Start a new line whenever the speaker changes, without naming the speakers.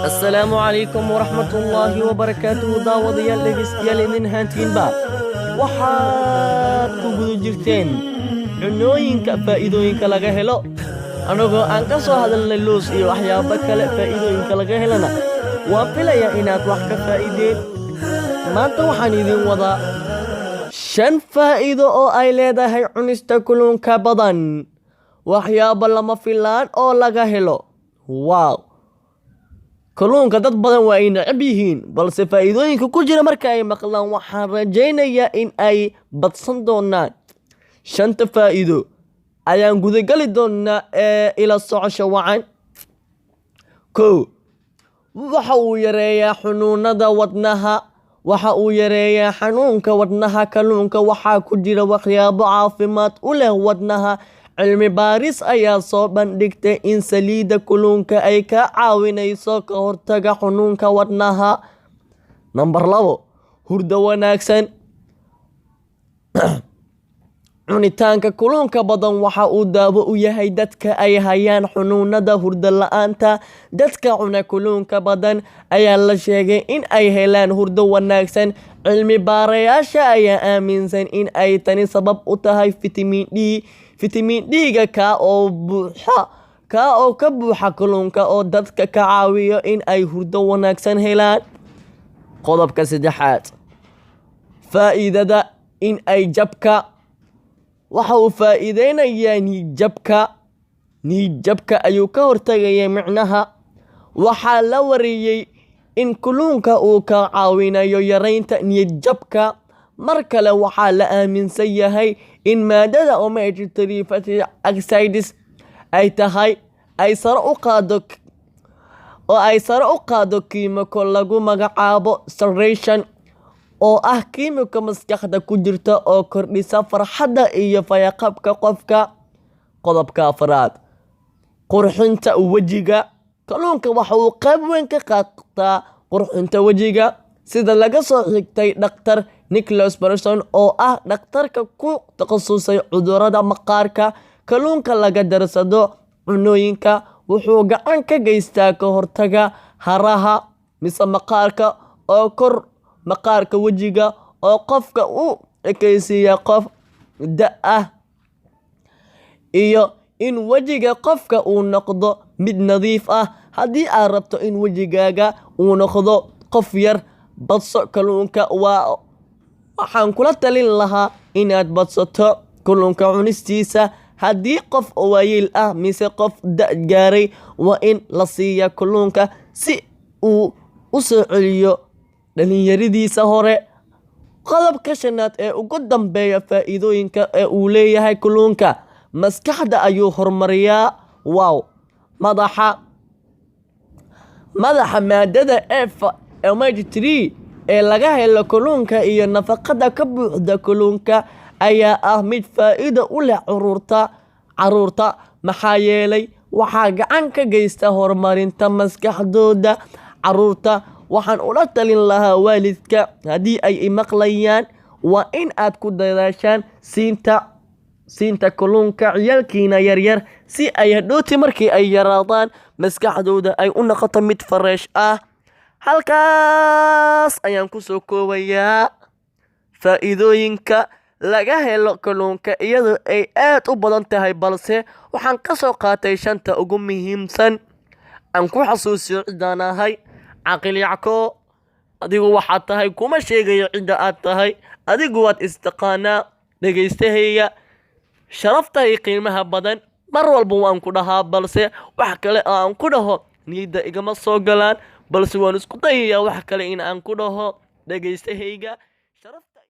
Asalaamu calaykum waraxmatullaahi wabarakaatuhu. Daawadayaal, dhegeystayaal, idin haantiinba waxaad ku guda jirteen cunooyinka faa'iidooyinka laga helo, annagoo aan ka soo hadalnay loos iyo waxyaabo kale. Faa'iidooyinka laga helana waan filayaa inaad wax ka faa'iideen. Maanta waxaan idiin wadaa shan faa'iido oo ay leedahay cunista kalluunka badan, waxyaabo lama filaan oo laga helo. Wow, kalluunka dad badan waa ay necab yihiin, balse faa'iidooyinka ku jira marka ay maqlaan, waxaan rajaynayaa in ay badsan doonaan. Shanta faa'iido ayaan gudagali doonaa ee ila socosho wacan. Kow, waxa uu yareeyaa xanuunada wadnaha. Waxa uu yareeyaa xanuunka wadnaha. Kalluunka waxaa ku jira waxyaabo caafimaad u leh wadnaha. Cilmi baaris ayaa soo bandhigtay in saliidda kalluunka ay ka caawinayso ka hortagga xanuunka wadnaha. Nambar 2, hurdo wanaagsan. Cunitaanka kalluunka badan waxa uu daawo u yahay dadka ay hayaan xanuunada hurdo la'aanta. Dadka cuna kalluunka badan ayaa la sheegay in ay helaan hurdo wanaagsan. Cilmi baarayaasha ayaa aaminsan in ay tani sabab u tahay fitamiin D, fitamiin D-ga kaa oo ka buuxa kalluunka oo dadka ka caawiyo in ay hurdo wanaagsan helaan. Qodobka saddexaad, faa'iidada in ay jabka. Waxa uu faa'iideynayaa niyadjabka. Niyadjabka ayuu ka hortagayaa. Micnaha, waxaa la wariyey in kalluunka uu ka caawinayo yareynta niyadjabka. Mar kale, waxaa la aaminsan yahay in maadada omega 3 fatty acids ay tahay ay sare u qaado oo ay sare u qaado kiimiko lagu magacaabo serotonin, oo ah kiimiko maskaxda ku jirta oo kordhisa farxadda iyo fayo-qabka qofka. Qodobka afraad, qurxinta wejiga. Kalluunka waxa uu qayb weyn ka qaataa qurxinta wejiga. Sida laga soo xigtay Dhaktar Nicholas Berson, oo ah dhakhtarka ku takhasusay cudurrada maqaarka, kalluunka laga darsado cunooyinka wuxuu gacan ka geystaa ka hortagga haraha mise maqaarka oo kor maqaarka wejiga oo qofka u ekeysiiya qof da' ah, iyo in wejiga qofka uu noqdo mid nadiif ah. Haddii aad rabto in wejigaaga uu noqdo qof yar, badso kalluunka. Waa waxaan kula talin lahaa inaad badsato kalluunka cunistiisa. Haddii qof waayeel ah mise qof da' gaaray, waa in la siiyaa kalluunka si uu u soo celiyo dhalinyaradiisa hore. Qodobka shanaad ee ugu dambeeya faa'iidooyinka ee uu leeyahay kalluunka, maskaxda ayuu horumariyaa. Wow, madaxa maadada F omega 3 ee laga helo kalluunka iyo nafaqada ka buuxda kalluunka ayaa ah mid faa'iido u leh caruurta, maxaa yeelay waxaa gacan ka geysta horumarinta maskaxdooda. Caruurta waxaan ula talin lahaa, waalidka haddii ay imaqlayaan, waa in aad ku dadaashaan siinta kalluunka ciyaalkiina yaryar, si ay hadhooti markii ay yaraadaan maskaxdooda ay u noqoto mid fresh ah. Halkaas ayaan kusoo koobayaa faa'iidooyinka laga helo kalluunka, iyadoo ay aad u badan tahay, balse waxaan ka soo qaatay shanta ugu muhiimsan. Aan ku xasuusiyo ciddaan ahay, Caqil Yacko. Adigu waxaad tahay kuma sheegayo cidda aad tahay, adigu waad istaqaanaa. Dhegaystahayga sharafta iyo qiimaha badan, mar walba waan ku dhahaa, balse wax kale oo aan ku dhaho niyadda igama soo galaan, balse waan isku dayayaa wax kale in aan ku dhaho dhegaystahayga.